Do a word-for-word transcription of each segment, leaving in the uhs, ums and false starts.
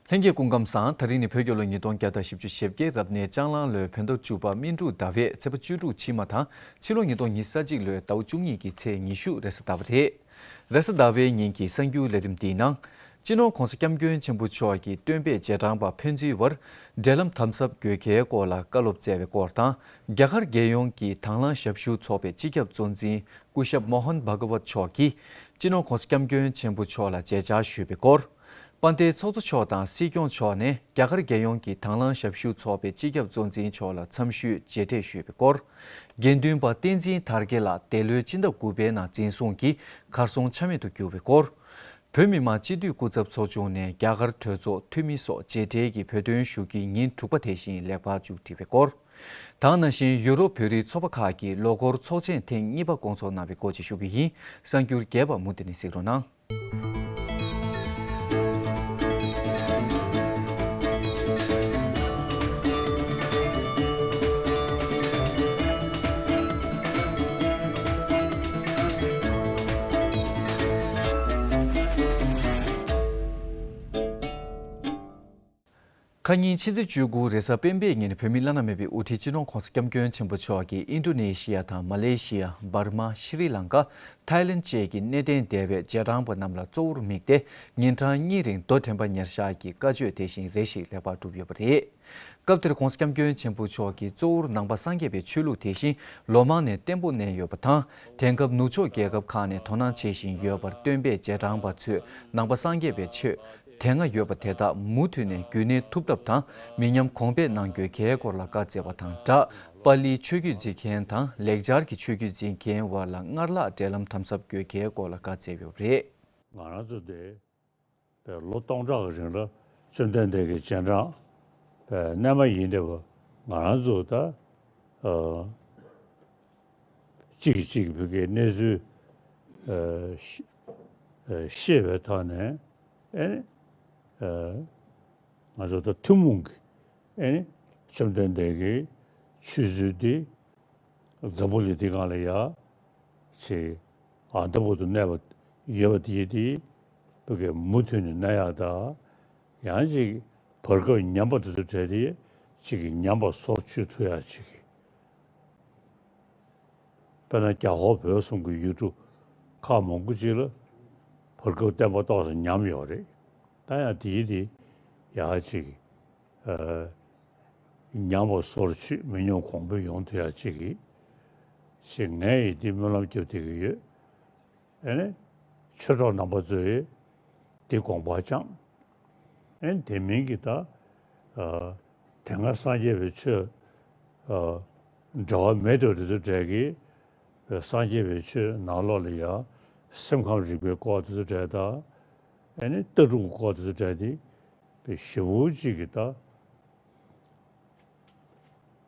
ལྷན་རྒྱས་སྐུ་ཁམས་བཟང་། དེ་རིང་ནི་བོད་རྒྱལ་ལོ་ཉིས་སྟོང་བརྒྱ་དང་བཞི་བཅུ་ཞེ་བརྒྱད་རབ་གནས་ལྕགས་གླང་ལོའི་བོད་ཟླ་བཅུ་པ་སྨིན་དྲུག་ཟླ་བའི་ཚེས་པ་བཅུ་དྲུག་ཕྱི་མ་དང་ཕྱི་ལོ་ཉིས་སྟོང་ཉི་ཤུ་རྩ་གཅིག་ལོའི་ཟླ་བ་བཅུ་གཉིས་ཀྱི་ཚེས་ཉི་ཤུ་རེས་གཟའ་ཟླ་བ་རེད། རེས་གཟའ་ཟླ་བའི་ཉིན་གྱི་གསར་འགྱུར་ལས་རིམ་འདིའི་ནང་། སྤྱི་ནོར་༸གོང་ས་༸སྐྱབས་མགོན་ཆེན་པོ་མཆོག་གིས་སྟོན་པའི་རྗེས་འབྲང་པ་ཕན་ཚུན་བར་འབྲེལ་ལམ་དམ་ཟབ་དགོས་གལ་སྐོར་ལ་བཀའ་སློབ་སྩལ་བའི་སྐོར་དང་། རྒྱ་གར་རྒྱལ་ཡོངས་ཀྱི་དང་བླངས་ཞབས་ཞུ་ཚོགས་པའི་སྤྱི་ཁྱབ་གཙོ་འཛིན་སྐུ་ཞབས་མོ་ཧན་བྷ་ག་ཝད་མཆོག་གིས་སྤྱི་ནོར་༸གོང་ས་༸སྐྱབས་མགོན་ཆེན་པོ་མཆོག་ལ་མཇལ་བཅར་ཞུས་པའི་སྐོར། དཔལ་ལྡན་ཚོགས་གཙོ་མཆོག་དང་སྲིད་སྐྱོང་མཆོག་ནས་རྒྱ་གར་རྒྱལ་ཡོངས་ཀྱི་དང་བླངས་ཞབས་ཞུ་ཚོགས་པའི་སྤྱི་ཁྱབ་གཙོ་འཛིན་མཆོག་ལ་འཚམས་ཞུས་མཇལ་འཕྲད་ཞུས་པའི་སྐོར། དགེ་འདུན་པ་བསྟན་འཛིན་དར་རྒྱས་ལགས་འདས་ལོའི་སྤྱི་ཟླ་དགུ་པའི་ནང་འཛིན་བཟུང་གིས་གར་སོང་ཆ་མེད་དུ་གྱུར་བའི་སྐོར། བོད་མི་མང་སྤྱི་འཐུས་སྐུ་ཚབ་ཚོགས་ཆུང་ནས་རྒྱ་གར་གྲོས་ཚོགས་འཐུས་མི་སོགས་མཇལ་འཕྲད་ཀྱིས་བོད་དོན་ཞུ་རྒྱུའི་ཉིན་དྲུག་པ་དེ་བཞིན་ལེགས་པར་མཇུག་སྒྲིལ་བའི་སྐོར། དེ་ནང་བཞིན་ཡུ་རོབ་བོད་རིགས་ཚོགས་པ་ཁག་གིས་ལོ་འཁོར་ཚོགས་ཆེན་ཐེངས་གཉིས་པ་སྐོང་ཚོགས་གནང་བའི་སྐོར་བཅས་ཞུ་རྒྱུ་ཡིན། གསར་འགྱུར་རྒྱས་པ་མུ་མཐུད་ནས་གཟིགས་རོགས་གནང་། ཁ་ཉིན་ཕྱི་ཚེས་བཅུ་དགུ་རེས་གཟའ་སྤེན་པའི་ཉིན་བོད་མིའི་བླ་ན་མེད་པའི་དབུ་ཁྲིད་སྤྱི་ནོར་༸གོང་ས་༸སྐྱབས་མགོན་ཆེན་པོ་མཆོག་གིས་ཨིན་ཌོ་ནེ་ཤི་ཡ་དང་མ་ལེ་ཤི་ཡ། འབར་མ། ཤྲི་ལང་ཀ། ཐའི་ལེན་བཅས་ཀྱི་གནས་བརྟན་སྡེ་བའི་རྗེས་འབྲང་པ་རྣམས་ལ་གཙོ་བོར་དམིགས་ཏེ་ཉིན་གྲངས་གཉིས་རིང་རྡོ་དྲན་པ་ཉེར་བཞག་གི་བཀའ་ཆོས་དེ་བཞིན་རེ་ཞིག་ལེགས་པར་གྲུབ་ཡོད་པ་རེད། སྐབས་དེར་༸གོང་ས་༸སྐྱབས་མགོན་ཆེན་པོ་མཆོག་གིས་གཙོ་བོར་ནང་པ་སངས་རྒྱས་པའི་ཆོས་ལུགས་དེ་བཞིན་ལོ་མང་ནས་བརྟན་པོ་གནས་ཡོད་པ་དང་། དེང་སྐབས་ནུབ་ཕྱོགས་རྒྱལ་ཁབ་ཁག་ནས་དོ་སྣང་བྱེད་བཞིན་ཡོད་པར་སྟོན་པའི་རྗེས་འབྲང་པ་ཚོས་ནང་པ་སངས་རྒྱས་པའི་ཆོས་དེ་སྔ་ཡོད་པ་དེ་དག་མུ་མཐུད་ནས་རྒྱུན་གནས་ཐུབ་ཐབས་དང་མི་ཉམས་གོང་འཕེལ་གནང་དགོས་གལ་སྐོར་ལ་བཀའ་སྩལ་བ་དང་སྦྲགས། པཱ་ལིའི་ཆོས་བརྒྱུད་འཛིན་མཁན་དང་ལེགས་སྦྱར་གྱི་ཆོས་བརྒྱུད་འཛིན་མཁན་བར་ལ་སྔར་ལྷག་འབྲེལ་ལམ་དམ་ཟབ་དགོས་གལ་སྐོར་ལ་བཀའ་སྩལ་ཡོད་པ་རེད། ང་རང་ཚོ་དེ་པའི་ལོ་སྟོང་ཕྲག་གི་རིང་ལ་བཅོམ་ལྡན་འདས་ཀྱི་རྗེས་འབྲང་པའི་རྣལ་མ་ཡིན་བསྡད་པ་ང་རང་ཚོ་ད་ཨ་གཅིག་གིས་གཅིག་གི་བུ་གའི་གནས་ཚུལ་ཨ་ཤེས་ཨ་ཤེས་པའི་ཐོག་ནས་ཨེ་ནི་ཨ་ང་ཚོ་ད་ཐུན་མོང་གི་ཨེ་ནི་བཅོམ་ལྡན་འདས་ཀྱི་ཆོས་ཚུལ་འདི་འཛམ་བུ་གླིང་འདི་སྒང་ལ་ཡ་ཅིག་ཨ་འདི་བར་དུ་གནས་པ་ཡོད་པ་དེ་དེ་བུ་གའི་མུ་མཐུད་ནས་གནས་ཡག་དང་། ཡང་ཅིག་བར་སྐབས་ཉམས་པ་དེ་ཚོ་བྲལ་ཏེ་ཅིག་གི་ཉམས་པ་སོར་ཆུད་ཐུབ་ཡག་ཅིག་གི། དཔེར་ན་རྒྱ་ཧོར་བོད་གསུམ་གྱི་ཡུལ་གྲུ་ཁག་མང་པོ་ཅིག་ལ་བར་སྐབས་བསྟན་པ་ཏོག་ཙམ་ཉམས་ཡོད་རེད། ད་ཡང་དེའི་དེ་ཡག་ཅིག་ཨ་ཉམས་པ་སོར་ཆུད་མི་ཉམས་གོང་འཕེལ་ཡོང་ཐུབ་ཡག་ཅིག་གི་ཞེས་ངས་ཡིས་འདི་སྨོན་ལམ་རྒྱབ་བསྡད་ཀྱི་ཡོད། ཨེ་ནས་ཆོས་གྲོགས་རྣམ་པ་ཚོས་འདི་དགོངས་པ་བཅངས། ཨེ་ནས་དེ་མིན་གྱི་ད་ཨ་དེ་སྔ་སངས་རྒྱས་པའི་ཆོས་ཨ་འབྲེལ་བ་མེད་དུ་རེ་ཚོ་འབྲེལ་གྱི་སངས་རྒྱས་པའི་ཆོས་ནང་ལོགས་ལ་ཡང་སེམས་ཁམས་རིག་པའི་སྐོར་དེ་ཚོ་འབྲེལ་དང་། ཨེ་ནས་ལྟ་གྲུབ་ཀྱི་སྐོར་དེ་ཚོ་འབྲེལ་ཏེ་པའི་ཞེ་པོ་ཅིག་གི་ད།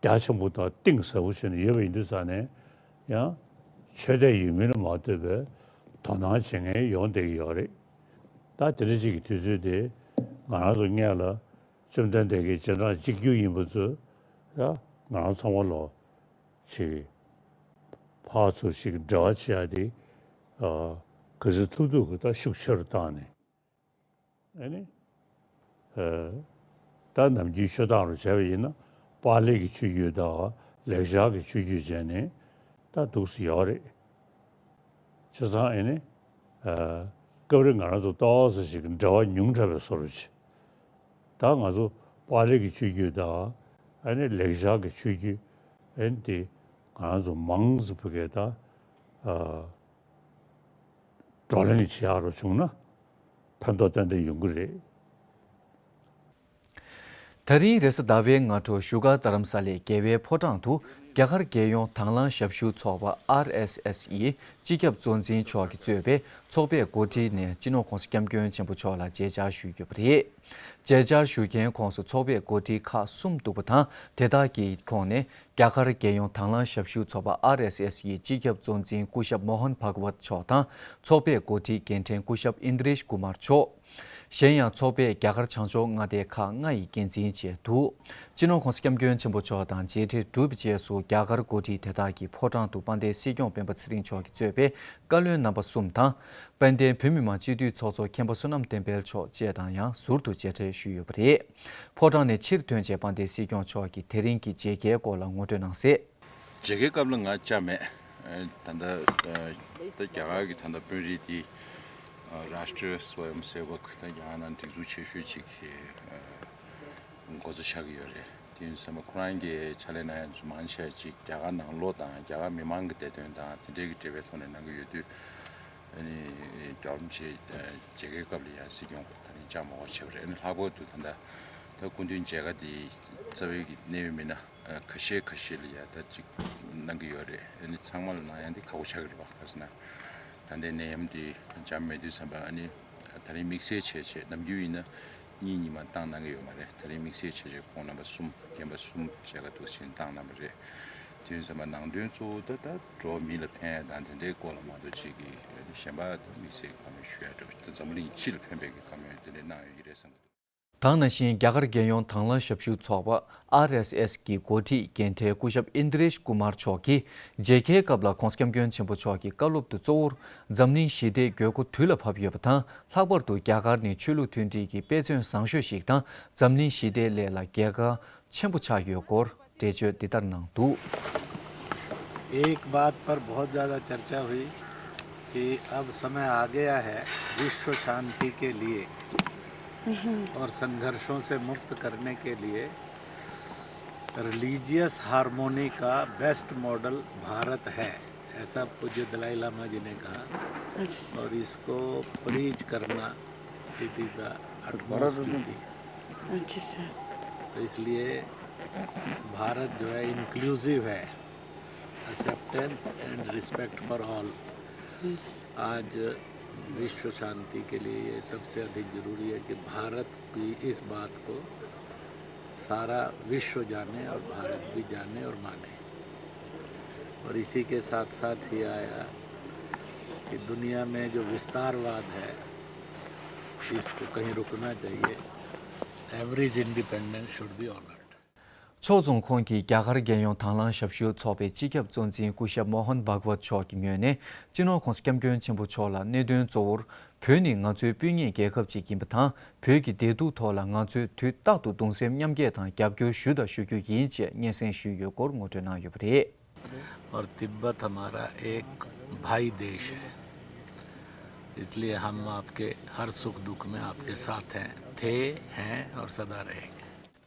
རྒྱ་ཆེན་པོ་དང་གཏིང་ཟབ་པོ་བྱས་ནས་ཡོད་པ་ཡིན་དུས་ཙང་ནས་ཡང་ཆོས་དད་ཡོད་མིན་ལ་མ་ལྟོས་པའི་དོ་སྣང་བྱེད་མཁན་ཡོང་བསྡད་ཀྱི་ཡོད་རེད། ད་དེ་འདྲ་ཅིག་གི་དུས་ཚོད་དེ་ང་རང་ཚོ་སྔོན་ལ་བཅོམ་ལྡན་འདས་ཀྱི་རྗེས་འབྲང་གཅིག་གྱུར་ཡིན་པ་ཚོ་ཡང་ང་རང་ཚང་མ་ལོ་ཅིག་ཕར་ཚུར་ཅིག་འབྲེལ་བ་བྱེད་ཡ་དེ་ག་ཚོད་ཐུབ་ཐུབ་ཀྱི་ད་ཤུགས་ཆེ་རུ་བཏང་ནས། ཨ་ནི། ཨ་ད་ནམ་རྒྱུན་ཆོས་ཐང་རུ་བྱས་པ་ཡིན་ན་པཱ་ལི་གི་ཆོས་བརྒྱུད་དང་ལེགས་སྦྱར་གྱི་ཆོས་བརྒྱུད་བྱས་ནས་ད་འདུག་སེ་ཡོད་རེད། བྱས་ཙང་ཨ་ནི། ཨ་སྐབས་རེ་ང་རང་ཚོ་ཏོག་ཙམ་ཞིག་འབྲེལ་བ་ཉུང་དྲགས་པའི་བཟོ་འདྲ་ཅིག་ད་ང་ཚོ་པཱ་ལི་གི་ཆོས་བརྒྱུད་དང་ཨ་ནི་ལེགས་སྦྱར་གྱི་ཆོས་བརྒྱུད་ཨ་ནི་དེ་ང་རང་ཚོ་མང་ཙམ་བུ་གས་ད་ཨ། བགྲོ་གླེང་བྱེད་ཡག་རུ་བྱུང་ན་ཕན་ཐོགས་ཏན་ཏན་ཡོང་གི་རེད། ད་རིང་རེས་གཟའ་ཟླ་བའི་སྔ་དྲོ་བཞུགས་སྒར་རྡ་རམ་ས་ལའི་རྒྱལ་བའི་ཕོ་བྲང་དུ་རྒྱ་གར་རྒྱལ་ཡོངས་དང་བླངས་ཞབས་ཞུ་ཚོགས་པ་ཨར་ཨེས་ཨེས་ཡི་སྤྱི་ཁྱབ་གཙོ་འཛིན་མཆོག་གིས་གཙོས་པའི་ཚོགས་པའི་འགོ་ཁྲིད་ནས་སྤྱི་ནོར་༸གོང་ས་༸སྐྱབས་མགོན་ཆེན་པོ་མཆོག་ལ་མཇལ་བཅར་ཞུས་ཡོད་པ་རེད། མཇལ་བཅར་ཞུ་མཁན་ཁོངས་སུ་ཚོགས་པའི་འགོ་ཁྲིད་ཁག་གསུམ་འདུག་པ་དང་། དེ་དག་གི་ཁོངས་ནས་རྒྱ་གར་རྒྱལ་ཡོངས་དང་བླངས་ཞབས་ཞུ་ཚོགས་པ་ཨར་ཨེས་ཨེས་ཡི་སྤྱི་ཁྱབ་གཙོ་འཛིན་སྐུ་ཞབས་མོ་ཧན་བྷ་ག་ཝད་མཆོག་དང་ཚོགས་པའི་འགོ་ཁྲིད་རྒན་གྲས་སྐུ་ཞབས་ཨིན་དྲེཤ་ཀུ་མར་མཆོག་གཞན་ཡང་ཚོགས་པས་རྒྱ་གར་བྱང་ཕྱོགས་མངའ་སྡེ་ཁག་ལྔ་ཡི་འགན་འཛིན་བཅས་འདུག་སྤྱི་ནོར་༸གོང་ས་༸སྐྱབས་མགོན་ཆེན་པོ་མཆོག་དང་མཇལ་འཕྲད་གྲུབ་པའི་རྗེས་སུ་རྒྱ་གར་འགོ་ཁྲིད་དེ་དག་གིས་ཕོ་བྲང་དུ་དཔལ་ལྡན་སྲིད་སྐྱོང་སྤེན་པ་ཚེ་རིང་མཆོག་གིས་གཙོས་པའི་བཀའ་བློན་རྣམ་པ་གསུམ་དང་། དཔལ་ལྡན་བོད་མི་མང་སྤྱི་འཐུས་ཚོགས་གཙོ་མཁན་པོ་བསོད་ནམས་བསྟན་འཕེལ་མཆོག་བཅས་དང་ཡང་ཟུར་དུ་མཇལ་འཕྲད་ཞུས་ཡོད་པ་རེད། ཕོ་བྲང་ནས་ཕྱིར་ཐོན་རྗེས་དཔལ་ལྡན་སྲིད་སྐྱོང་མཆོག་གིས་དེ་རིང་གི་མཇལ་ཁའི་སྐོར་ལ་ངོ་སྤྲོད་གནང་གསལ། མཇལ་ཁའི་སྐབས་ལ་ང་བཅར་མེད། ཨ་ད་ལྟ་ཨ་ད་རྒྱ་གར་གྱི་ད་ལྟ་དཔོན་རིགས་དེ་ཨ་Rashtriya Swayamsevak ད་རྒྱ་གར་ནང་སྒྲིག་འཛུགས་ཆེ་ཤོས་ཅིག་གི་ཨ་འགོ་གཙོ་ཆགས་ཀྱི་ཡོད་རེད། དེ་ཡིན་ཙང་ཁོ་རང་གིས་ཕྱག་ལས་གནང་ཡ་ཚོ་མང་ཆེ་ཅིག་རྒྱ་གར་ནང་ལོགས་དང་རྒྱ་གར་མི་མང་གི་བདེ་དོན་དང་དེ་འབྲེལ་གྱི་འབྲེལ་བའི་ཐོག་ནས་གནང་གི་ཡོད་དུས། ཨ་ནི་རྒྱལ་བ་རིན་པོ་ཆེ་མཇལ་ཁའི་སྐབས་ལ་ཡང་སྲིད་སྐྱོང་ད་རིང་བཅར་མ་དགོས་བྱས་པ་རེད། ཨ་ནི་ལྷག་པར་དུ་ད་ལྟ་ད་སྐུ་མདུན་མཇལ་ཁ་འདི་རྩ་བའི་གི་གནད་ཡོད་མི་སྣ་ཁ་ཤས་ཁ་ཤས་ལ་ཡང་ད་ཅིག་གནང་གི་ཡོད་རེད། ཨ་ནི་ཚང་མ་ལ་གནང་ཡ་འདི་ཁག་པོ་ཆགས་ཀྱི་རེད་པ། ག་ཟེར་ན་ད་ལྟའི་ནད་ཡམས་འདི་འཇམ་མེད་དུས་ཙམ་པ། ཨ་ནི་ད་རིང་དམིགས་བསལ་བྱས་བྱས། ནམ་རྒྱུན་ཡིན་ན་གཉིས་གཉིས་མ་བཏང་གནང་གི་ཡོད་མ་རེད། ད་རིང་དམིགས་བསལ་བྱས་བྱས་ཁོང་རྣམ་པ་གསུམ་རྒན་པ་གསུམ་མཇལ་ཁ་འདུག་ཕྱིན་བཏང་གནང་བ་རེད། དེ་ཡིན་ཙང་མ་ནང་དོན་གཙོ་བོ་ད་ད་འགྲོ་བ་མི་ལ་ཕན་ཡ་དང་དེ་འདྲའི་སྐོར་ལ་མ་གཏོགས་ཅིག་གི་གཞན་པ་ད་དམིགས་བསལ་བཀའ་མོལ་ཞུ་ཡ་འདྲ་བོ་ད་འཛམ་བུ་གླིང་སྤྱི་ལ་ཕན་པའི་གི་བཀའ་མོལ་དེ་འདྲ་གནང་ཡོད་ཀྱི་རེད་བསམ་གི་འདུག་དེ་ནང་བཞིན་རྒྱ་གར་རྒྱལ་ཡོངས་དྭང་བླངས་ཞབས་ཞུ་ཚོགས་པ་ཨར་ཨེས་ཨེས་ཀྱི་འགོ་ཁྲིད་རྒན་གྲས་སྐུ་ཞབས་ཨིན་དྲེཤ་ཀུ་མར་མཆོག་གིས་མཇལ་ཁའི་སྐབས་ལ་༸གོང་ས་༸སྐྱབས་མགོན་ཆེན་པོ་མཆོག་གི་བཀའ་སློབ་ཏུ་གཙོ་བོར་འཛམ་གླིང་ཞི་བདེའི་དགོས་མཁོ་དུས་ལ་བབ་ཡོད་པ་དང་། ལྷག་པར་དུ་རྒྱ་གར་ནི་ཆོས་ལུགས་མཐུན་སྒྲིལ་གྱི་དཔེ་མཚོན་བཟང་ཤོས་ཤིག་དང་འཛམ་གླིང་ཞི་བདེའི་སླད་ལ་རྒྱལ་ཁ་ཆེན་པོ་ཆགས་ཡོད་སྐོར་འགྲེལ་བརྗོད་འདི་ལྟར་གནང་འདུག एक बात पर बहुत ज़्यादा चर्चा हुई कि अब समय आ गया है विश्व शांति के लिए और संघर्षों से मुक्त करने के लिए रिलीजियस हार्मोनी का बेस्ट मॉडल भारत है, ऐसा पूज्य दलाई लामा जी ने कहा। अच्छा। और इसको प्रीच करना, it is the utmost duty। अच्छा सर। तो इसलिए भारत जो है इंक्लूसिव है, acceptance and respect for all। आज विश्व शांति के लिए ये सबसे अधिक जरूरी है कि भारत की इस बात को सारा विश्व जाने और भारत भी जाने और माने। और इसी के साथ साथ ही आया कि दुनिया में जो विस्तारवाद है, इसको कहीं रुकना चाहिए। Every's independence should be honoured। ཕྱོགས་མཚུངས་ཁོང་གིས་རྒྱ་གར་རྒྱལ་ཡོངས་དྭང་བླངས་ཞབས་ཞུ་ཚོགས་པའི་སྤྱི་ཁྱབ་གཙོ་འཛིན་སྐུ་ཞབས་མོ་ཧན་བྷག་ཝད་མཆོག་གི་ངོས་ནས་སྤྱི་ནོར་༸གོང་ས་༸སྐྱབས་མགོན་ཆེན་པོ་མཆོག་ལ་གནད་དོན་གཙོ་བོར། བོད་ནི་ང་ཚོའི་སྤུན་ཉེ་རྒྱལ་ཁབ་ཅིག་ཡིན་པ་དང་། བོད་ཀྱི་བདེ་སྡུག་ཐོག་ལ་ང་ཚོས་དུས་རྟག་ཏུ་གདུང་སེམས་མཉམ་སྐྱེད་དང་རྒྱབ་སྐྱོར་ཞུ་དང་ཞུ་རྒྱུ་ཡིན་ཅེས་སྙན་སེང་ཞུས་ཡོད་སྐོར་ངོ་སྤྲོད་གནང་ཡོད་པ་རེད། और तिब्बत हमारा एक भाई देश है, इसलिए हम आपके हर सुख दुख में आपके साथ हैं, थे, हैं और सदा रहेंगे।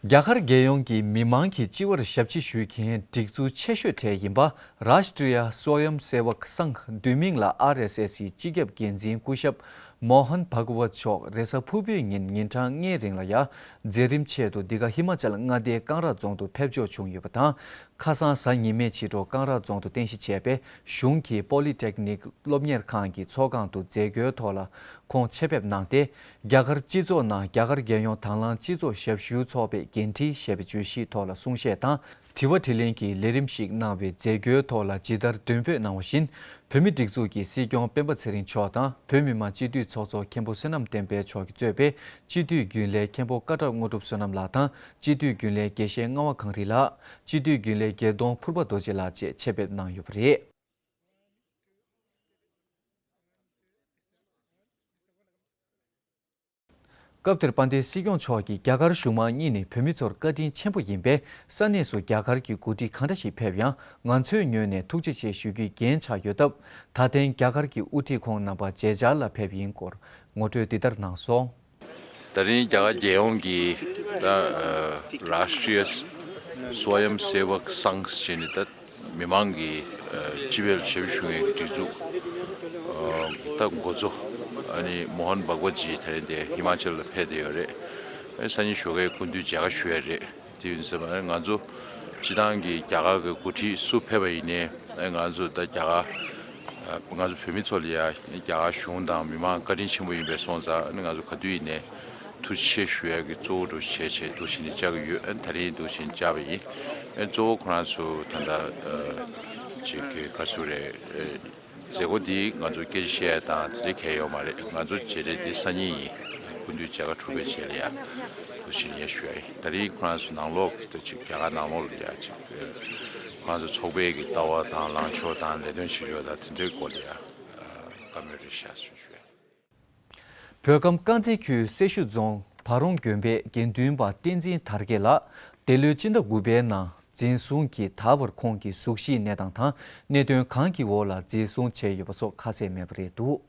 རྒྱ་གར་རྒྱལ་ཡོངས་ཀྱི་མི་མང་གི་སྤྱི་བར་ཞབས་ཕྱི་ཞུ་མཁན་སྒྲིག་འཛུགས་ཆེ་ཤོས་གྲས་ཡིན་པ་Rashtriya Swayamsevak Sangh བསྡུས་མིང་ལ་ཨར་ཨེས་ཨེས་ཡི་སྤྱི་ཁྱབ་འགན་འཛིན་སྐུ་ཞབས་མོ་ཧན་བྷ་ག་ཝད་མཆོག་རེས་གཟའ་ཕུར་བུའི་ཉིན་ཉིན་གྲངས་ལྔའི་རིང་ལ་ཡ་མཛད་རིམ་ཆེད་དུ་འདི་ག་ཧི་མ་ཅལ་མངའ་སྡེའི་ཀང་ར་རྫོང་དུ་ཕེབས་འབྱོར་བྱུང་ཡོད་པ་དང་། ཁ་སང་གཟའ་ཉི་མའི་ཕྱི་དྲོ་ཀང་ར་རྫོང་དུ་རྟེན་གཞི་བྱས་པའི་གཞུང་གི་Polytechnic སློབ་གཉེར་ཁང་གི་ཚོགས་ཁང་དུ་མཛད་སྒོའི་ཐོག་ལ་ཁོང་ཆེད་ཕེབས་གནང་སྟེ། རྒྱ་གར་སྤྱི་ཚོགས་ནང་རྒྱ་གར་རྒྱལ་ཡོངས་དྭང་བླངས་སྤྱི་ཚོགས་ཞབས་ཞུའི་ཚོགས་པའི་འགན་འཁྲི་ཞེས་པའི་བརྗོད་གཞིའི་ཐོག་ལ་གསུང་བཤད་དང་དྲི་བ་དྲིས་ལན་གྱི་ལས་རིམ་ཞིག་གནང་བའི་མཛད་སྒོའི་ཐོག་ལ་ཇི་ལྟར་མགྲོན་འབོད་གནང་བ་བཞིན། བོད་མིའི་སྒྲིག་འཛུགས་ཀྱི་སྲིད་སྐྱོང་སྤེན་པ་ཚེ་རིང་མཆོག་དང་། བོད་མི་མང་སྤྱི་འཐུས་ཚོགས་གཙོ་མཁན་པོ་བསོད་ནམས་བསྟན་འཕེལ་མཆོག་གིས་གཙོས་པའི་སྤྱི་འཐུས་རྒྱུན་ལས་མཁན་པོ་ཀ་ཊར་དངོས་གྲུབ་བསོད་ནམས་ལགས་དང་། སྤྱི་འཐུས་རྒྱུན་ལས་དགེ་བཤེས་རྔ་བ་གངས་རི་ལགས། སྤྱི་འཐུས་རྒྱུན་ལས་རྒྱལ་གདོང་ཕུར་པ་རྡོ་རྗེ་ལགས་བཅས་ཆེད་ཕེབས་གནང་ཡོད་པ་རེད། སྐབས་དེར་དཔལ་ལྡན་སྲིད་སྐྱོང་མཆོག་གིས་རྒྱ་གར་གཞུང་མང་གཉིས་ནི་བོད་མི་ཚོར་བཀའ་དྲིན་ཆེན་པོ་ཡིན་པས། ས་གནས་སུ་རྒྱ་གར་གྱི་འགོ་ཁྲིད་གང་འདྲ་ཞིག་ཕེབས་ཡང་། ང་ཚོའི་ངོས་ནས་ཐུགས་རྗེ་ཆེ་ཞུ་རྒྱུའི་འགན་ཆགས་ཡོད་སྟབས། ད་ཐེངས་རྒྱ་གར་གྱི་དབུ་ཁྲིད་ཁོང་རྣམ་པ་མཇལ་བཅར་ལ་ཕེབས་ཡིན་སྐོར་ངོ་སྤྲོད་འདི་ལྟར་གནང་སོང་། ད་རིང་རྒྱ་གར་རྒྱལ་ཡོངས་ཀྱི་ད་Rashtriya Swayamsevak Sangh ཞེས་ནི་ད་མི་མང་གི་སྤྱི་པའི་ཞབས་ཞུ་མཁན་གྱི་སྒྲིག་འཛུགས་ད་འགོ་གཙོ་ཨ་ནི་མོ་ཧན་བྷ་ག་ཝད་ཇི་ད་རིང་འདིར་ཧི་མ་ཅལ་ལ་ཕེབས་བསྡད་ཡོད་རེད། སང་ཉིན་ཞོགས་ཀས་སྐུ་མདུན་མཇལ་ཁ་ཞུ་ཡ་རེད། དེ་ཡིན་ཙང་ང་ཚོ་སྤྱི་བཏང་གི་རྒྱ་གར་གྱི་འགོ་ཁྲིད་སུ་ཕེབས་པ་ཡིན་ནའི་ང་ཚོ་ད་རྒྱ་གར་ང་ཚོ་བོད་མི་ཚོ་ལ་ཡ་རྒྱ་གར་གཞུང་དང་མི་མང་བཀའ་དྲིན་ཆེན་པོ་ཡིན་པས་སོང་ཙང་ང་ཚོ་ག་དུས་ཡིན་ནའི་ཐུགས་རྗེ་ཆེ་ཞུ་ཡ་གི་གཙོ་བོ་འདྲ་བྱས་བྱས་འདུག་བཞིན་བཅར་གྱི་ཡོད། ད་རིང་འདུག་བཞིན་བཅར་བ་ཡིན། གཙོ་བོ་ཁོ་རང་ཚོ་ད་ལྟ་ཅིག་གི་ག་ཚོད་རེད། མཛད་སྒོ་འདི་ང་ཚོ་སྐད་ཆ་བཤད་ཡ་དང་དེ་འདྲ་གང་ཡོད་མ་རེད། ང་ཚོ་མཇལ་འཕྲད་འདི་སང་ཉིན་ཡིན། སྐུ་མདུན་མཇལ་ཁ་གྲུབ་པའི་རྗེས་ལ་ཡ་ཐུགས་རྗེ་ཆེ་ཞུ་ཡ་ཡིན། ད་རེས་ཁོ་རང་ཚོ་ནང་ལོགས་ཀྱི་ད་ཅིག་རྒྱ་གར་ནང་ལོགས་ལ་ཡ་ཅིག་ཁོ་རང་ཚོ་ཚོགས་པའི་གི་ལྟ་བ་དང་ལངས་ཕྱོགས་དང་ལས་དོན་བྱེད་ཕྱོགས་དང་དེ་འདྲའི་སྐོར་ལ་ཡ་བཀའ་མོལ་རེ་བཞག་ཞུ་ཞུ་ཡ། བོད་ཁམས་དཀར་མཛེས་ཁུལ་སེར་ཤུལ་རྫོང་བ་རོང་དགོན་པའི་དགེ་འདུན་པ་བསྟན་འཛིན་དར་རྒྱས་ལགས་འདི་ལོའི་སྤྱི་ཟླ་དགུ་པའི་ནང་འཛིན་བཟུང་གིས་ད་བར་ཁོང་གི་གཟུགས་གཞིས་གནས་སྟངས་དང་གནད་དོན་གང་གི་འོག་ལ་འཛིན་བཟུང་བྱས་ཡོད་པ་སོགས་ཁ་གསལ་མེད་པ་རེད་འདུག་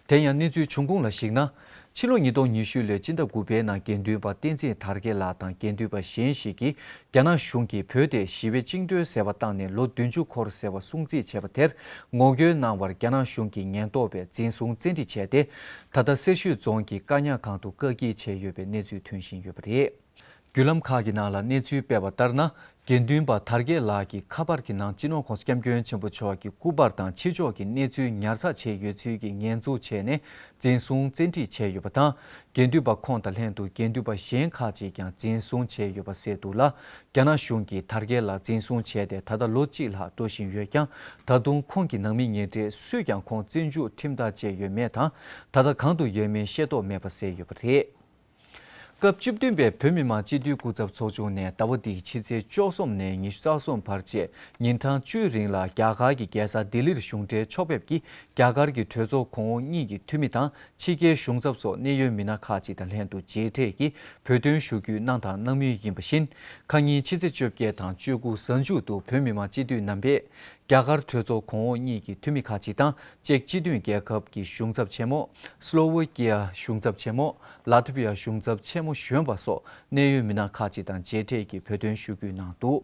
དེ་ཡང་གནས་ཚུལ་བྱུང་ཁུངས་ལ་གཞིགས་ན། ཕྱི་ལོ་ཉིས་སྟོང་ཉི་ཤུ་ལོའི་སྤྱི་ཟླ་དགུ་པའི་ནང་དགེ་འདུན་པ་བསྟན་འཛིན་དར་རྒྱས་ལགས་དང་དགེ་འདུན་པ་གཞན་ཞིག་གིས་རྒྱ་ནག་གཞུང་གིས་བོད་དེ་ཞི་བའི་བཅིངས་འགྲོལ་ཟེར་བ་བཏང་ནས་ལོ་བདུན་ཅུ་འཁོར་ཟེར་བ་སྲུང་བརྩི་བྱས་པ་དེར་ངོ་རྒོལ་གནང་བར་རྒྱ་ནག་གཞུང་གིས་ཉེན་རྟོག་པས་འཛིན་བཟུང་བཙན་ཁྲིད་བྱས་ཏེ། ད་ལྟ་སེར་ཤུལ་རྫོང་གི་བཀག་ཉར་ཁང་དུ་བཀག་སྐྱིལ་བྱས་ཡོད་པའི་གནས་ཚུལ་ཐོན་བཞིན་ཡོད་པ་རེད། བརྒྱུད་ལམ་ཁག་གི་ནང་ལ་གནས་ཚུལ་སྤེལ་བ་ལྟར་ན། དགེ་འདུན་པ་དར་རྒྱས་ལགས་ཀྱི་ཁ་པར་གྱི་ནང་སྤྱི་ནོར་༸གོང་ས་༸སྐྱབས་མགོན་ཆེན་པོ་མཆོག་གི་སྐུ་པར་དང་ཕྱི་ཕྱོགས་ཀྱི་གནས་ཚུལ་ཉར་ཚགས་བྱས་ཡོད་ཚུལ་གྱི་ཉེས་འཛུགས་བྱས་ནས་འཛིན་བཟུང་བཙན་ཁྲིད་བྱས་ཡོད་པ་དང་། དགེ་འདུན་པ་ཁོང་དང་ལྷན་དུ་དགེ་འདུན་པ་གཞན་ཁག་ཅིག་ཀྱང་འཛིན་བཟུང་བྱས་ཡོད་པ་གསལ་འདུག་ལ། རྒྱ་ནག་གཞུང་གིས་དར་རྒྱས་ལགས་འཛིན་བཟུང་བྱས་ཏེ་ད་ལྟ་ལོ་གཅིག་ལྷག་འགྲོ་བཞིན་ཡོད་ཀྱང་། ད་དུང་ཁོང་གི་ནང་མི་ཉེ་འབྲེལ་སུས་ཀྱང་ཁོང་བཙོན་འཇུག་ཁྲིམས་ཐག་བཅད་ཡོད་མེད་དང་། ད་ལྟ་གང་དུ་ཡོད་མེད་ཤེས་རྟོགས་མེད་པ་གསལ་ཡོད་པ་རེད། སྐབས་བཅུ་བདུན་པའི་བོད་མི་མང་སྤྱི་འཐུས་སྐུ་ཚབ་ཚོགས་ཆུང་ནས་ཟླ་བ་འདིའི་ཕྱི་ཚེས་བཅུ་གསུམ་ནས་ཉི་ཤུ་རྩ་གསུམ་བར་བཅས་ཉིན་གྲངས་བཅུའི་རིང་ལ་རྒྱ་གར་གྱི་རྒྱལ་ས་ལྡི་ལིར་གཞུང་འབྲེལ་ཕྱོགས་ཕེབས་ཀྱིས་རྒྱ་གར་གྱི་གྲོས་ཚོགས་གོང་འོག་གཉིས་ཀྱི་འཐུས་མི་དང་ཕྱི་རྒྱལ་གཞུང་ཚབ་སོགས་གནད་ཡོད་མི་སྣ་ཁག་ཅིག་དང་ལྷན་དུ་མཇལ་འཕྲད་ཀྱིས་བོད་དོན་ཞུ་སྐུལ་གནང་དང་གནང་མུས་ཡིན་པ་བཞིན། ཁ་ཉིན་ཕྱི་ཚེས་བཅོ་བརྒྱད་དང་བཅུ་དགུ་གཟའ་མཇུག་ཏུ་བོད་མི་མང་སྤྱི་འཐུས་རྣམ་པས། རྒྱ་གར་གྲོས་ཚོགས་གོང་འོག་གཉིས་ཀྱི་འཐུས་མི་ཁག་ཅིག་དང་ཅེཀ་སྤྱི་མཐུན་རྒྱལ་ཁབ་ཀྱི་གཞུང་ཚབ་ཆེན་མོ། སློ་ཝེ་ཀི་ཡ་གཞུང་ཚབ་ཆེན་མོ། ལ་ཐི་བི་ཡ་གཞུང་ཚབ་ཆེན་མོ་གཞོན་པ་སོགས་གནད་ཡོད་མི་སྣ་ཁག་ཅིག་དང་མཇལ་འཕྲད་ཀྱིས་བོད་དོན་ཞུ་སྐུལ་གནང་འདུག་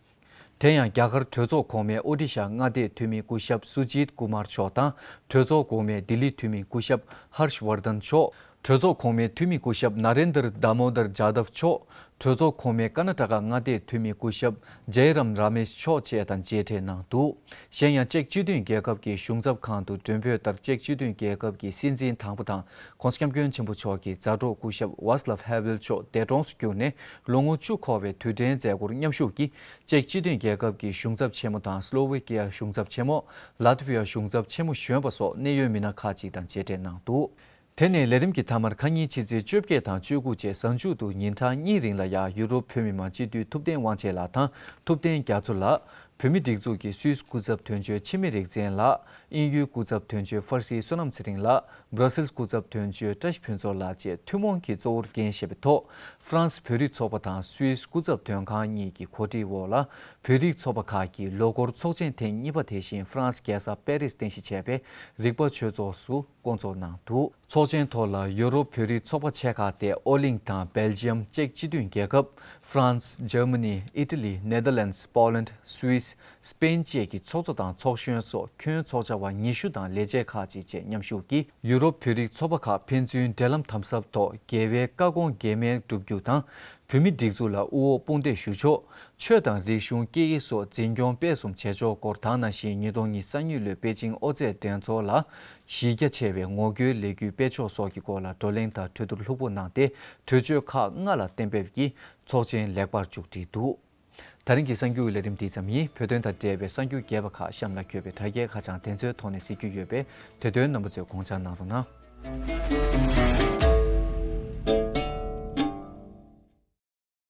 དེ་ཡང་རྒྱ་གར་གྲོས་ཚོགས་གོང་མའི་ཨོ་ཌི་ཤ་མངའ་སྡེའི་འཐུས་མི་སྐུ་ཞབས་སུ་ཇིད་ཀུ་མར་མཆོག་དང་། གྲོས་ཚོགས་གོང་མའི་ལྡི་ལི་འཐུས་མི་སྐུ་ཞབས་ཧར་ཤ་ཝར་དན་མཆོག་གྲོས་ཚོགས་གོང་མའི་འཐུས་མི་སྐུ་ཞབས་ན་རེན་དར་དཱ་མོ་དར་ཇཱ་དབ་མཆོག་གྲོས་ཚོགས་གོང་མའི་ཀར་ན་ཊ་ཀ་མངའ་སྡེའི་འཐུས་མི་སྐུ་ཞབས་ཇའི་རམ་ར་མེཤ་མཆོག་བཅས་དང་མཇལ་འཕྲད་གནང་འདུག་གཞན་ཡང་ཅེཀ་སྤྱི་མཐུན་རྒྱལ་ཁབ་ཀྱི་གཞུང་ཚབ་ཁང་དུ་མགྲོན་འབོད་ལྟར་ཅེཀ་སྤྱི་མཐུན་རྒྱལ་ཁབ་ཀྱི་སྲིད་འཛིན་དང་པོ་དང་༸གོང་ས་༸སྐྱབས་མགོན་ཆེན་པོ་མཆོག་གི་མཛའ་གྲོགས་སྐུ་ཞབས་ཝཱ་སི་ལབ་ཧེ་ཝེལ་མཆོག་འདས་གྲོངས་སུ་གྱུར་ནས་ལོ་ངོ་བཅུ་འཁོར་བའི་དུས་དྲན་མཛད་སྒོར་མཉམ་ཞུགས་ཀྱིས་ཅེཀ་སྤྱི་མཐུན་རྒྱལ་ཁབ་ཀྱི་གཞུང་ཚབ་ཆེན་མོ་དང་སློ་ཝེ་ཀི་ཡ་གཞུང་ཚབ་ཆེན་མོ། ལ་ཐི་བི་ཡ་གཞུང་ཚབ་ཆེན་མོ་གཞོན་པ་སོགས་གནད་ཡོད་མི་སྣ་ཁག་ཅིག་དང་མཇལ་འཕྲད་གནང་འདུག་དེ་ནས་ལས་རིམ་གྱི་མཐའ་མར་ཁ་ཉིན་ཕྱི་ཚེས་བཅོ་བརྒྱད་དང་བཅུ་དགུ་བཅས་གཟའ་མཇུག་ཏུ་ཉིན་གྲངས་གཉིས་རིང་ལ་ཡང་ཡུ་རོབ་བོད་མི་མང་སྤྱི་འཐུས་ཐུབ་བསྟན་དབང་ཆེན་ལགས་དང་ཐུབ་བསྟན་རྒྱ་མཚོ་ལགས། བོད་མི་སྒྲིག་འཛུགས་ཀྱི་སུད་སི་སྐུ་ཚབ་དོན་གཅོད་འཆི་མེད་རིག་འཛིན་ལགས། དབྱིན་ཡུལ་སྐུ་ཚབ་དོན་གཅོད་ཧྥར་སིའི་བསོད་ནམས་ཚེ་རིང་ལགས། སྦྲ་སིལ་སྐུ་ཚབ་དོན་གཅོད་བཀྲ་ཤིས་ཕུན་ཚོགས་ལགས་བཅས་ཐུན་མོང་གིས་གཙོ་བོར་འགན་བཞེས་པའི་ཐོག་ཧྥ་རན་སི་བོད་རིགས་ཚོགས་པ་དང་སུད་སི་སྐུ་ཚབ་དོན་ཁང་གཉིས་ཀྱི་གོ་སྒྲིག་འོག་ལ་བོད་རིགས་ཚོགས་པ་ཁག་གིས་ལོ་འཁོར་ཚོགས་ཆེན་ཐེངས་གཉིས་པ་དེ་བཞིན་ཧྥ་རན་སི་རྒྱལ་ས་པེ་རིས་རྟེན་གཞི་བྱས་པའི་རིག་པ་ཆོས་ཚོགས་སུ་བསྐོང་ཚོགས་གནང་འདུག་ཚོགས་ཆེན་ཐོག་ལ་ཡོ་རོབ་བོད་རིགས་ཚོགས་པ་ཆེ་ཁག་སྟེ་ཨོ་གླིང་དང་སྦེལ་ཇི་ཡམ། ཅེཀ་སྤྱི་མཐུན་རྒྱལ་ཁབ། ཧྥ་རན་སི། འཇར་མ་ནི། ཨི་ཊ་ལི། ནེ་དར་ལེན་སི། པོ་ལན། སུད་སི། སྤེན་བཅས་ཀྱི་ཚོགས་གཙོ་དང་ཚོགས་གཞོན་སོགས་ཁྱོན་ཚོགས་བཅར་བ་ཉི་ཤུ་དང་ལས་བྱེད་ཁག་ཅིག་བཅས་མཉམ་ཞུགས་ཀྱིས་ཡུ་རོབ་བོད་རིགས་ཚོགས་པ་ཁག་ཕན་ཚུན་འབྲེལ་ལམ་དམ་ཟབ་ཐོག་རྒྱལ་བའི་བཀའ་དགོངས་འགལ་མེད་བསྒྲུབ་རྒྱུ་དང་། བོད་མི་སྒྲིག་འཛུགས་ལ་དབུ་འོག་དཔུང་འདེགས་ཞུ་ཕྱོགས། ཆོས་དང་རིག་གཞུང་སྐད་ཡིག་སོགས་འཛིན་སྐྱོང་སྤེལ་གསུམ་བྱེད་ཕྱོགས་སྐོར། ད་ནང་བཞིན་ཉིས་སྟོང་ཉི་ཤུ་རྩ་གཉིས་ལོའི་པེ་ཅིང་ཨོ་རྩེད་འགྲན་ཚོགས་ལ་གཞི་རྒྱ་ཆེ་བའི་ངོ་རྒོལ་ལས་འགུལ་སྤེལ་ཕྱོགས་སོགས་ཀྱི་སྐོར་ལ་བགྲོ་གླེང་དང་གྲོས་བསྡུར་ལྷུག་པོ་གནང་སྟེ། གྲོས་ཆོད་ཁག་ལྔ་ལ་གཏན་འབེབས་ཀྱིས་ཚོགས་ཆེན་ལེགས་པར་མཇུག་སྒྲིལ་འདུག་ད་རིང་གི་གསར་འགྱུར་ལས་རིམ་འདི་ཙམ་ཡིན། བོད་དོན་དང་འབྲེལ་བའི་གསར་འགྱུར་རྒྱས་པ་ཁག་གཤམ་ལ་འཁོད་པའི་དྲ་རྒྱའི་ཁ་བྱང་དེ་ཚོའི་ཐོག་ནས་གཟིགས་རྒྱུ་ཡོད་པས། དེ་དོན་རྣམ་པ་ཚོས་དགོངས་འཇགས་གནང་རོགས་གནང་།